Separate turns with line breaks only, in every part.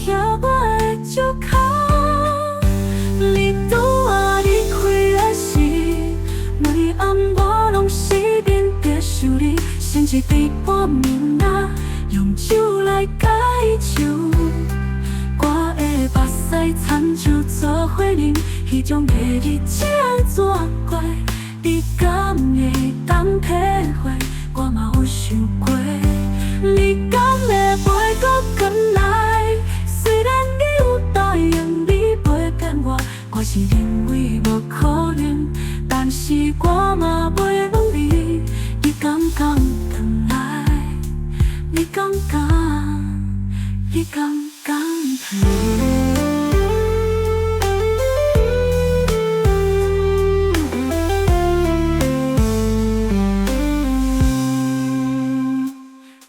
遐我的借口。你拄我離開的時，每暗我攏失眠在想你，甚至佇半暝仔用酒來解愁。我的目屎親像做伙啉，彼種的日子按怎過？你敢會當體會？我嘛有想過，你敢會袂閣轉來？雖然你有答應你袂騙我，我是認為無可能，但是我嘛袂問你，你敢敢轉來？你敢敢？你敢敢轉來？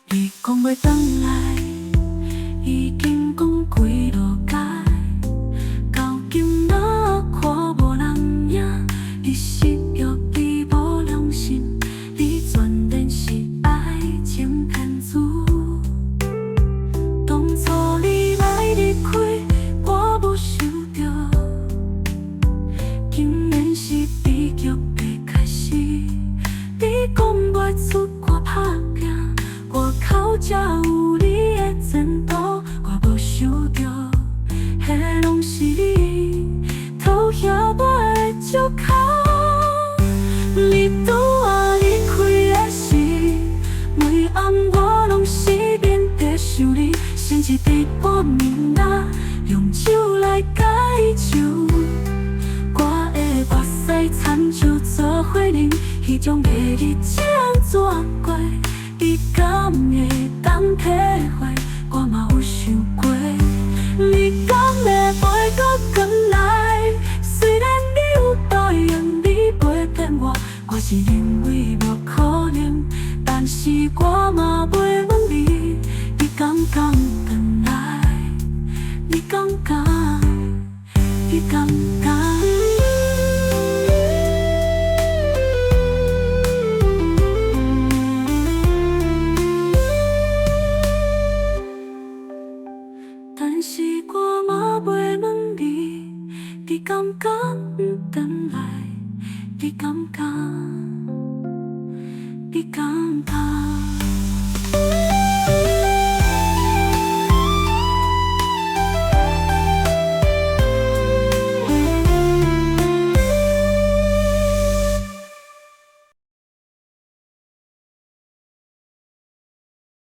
你講欲轉來，已經講幾落擺，到今若看無人影，你失約你無良心，你全然是愛情騙子。當初你來離開，我無想著，竟然是悲劇的開始。你講袂出我打拼，外口才有你的前途，我無想著，彼攏是你討嫌我的借口。你拄我離開的時，每暗我攏失眠在想你，甚至佇半暝仔用酒來解愁。我的目屎親像做伙啉，彼種的日子按怎過？你敢會當體會？我嘛有想過，你敢會袂閣轉來？雖然你有答應你袂騙我，我是認為無可能，但是我嘛袂問你，你敢敢轉來？你敢敢？你敢敢？但是我嘛袂問你，你敢敢轉來？你敢敢？你敢敢？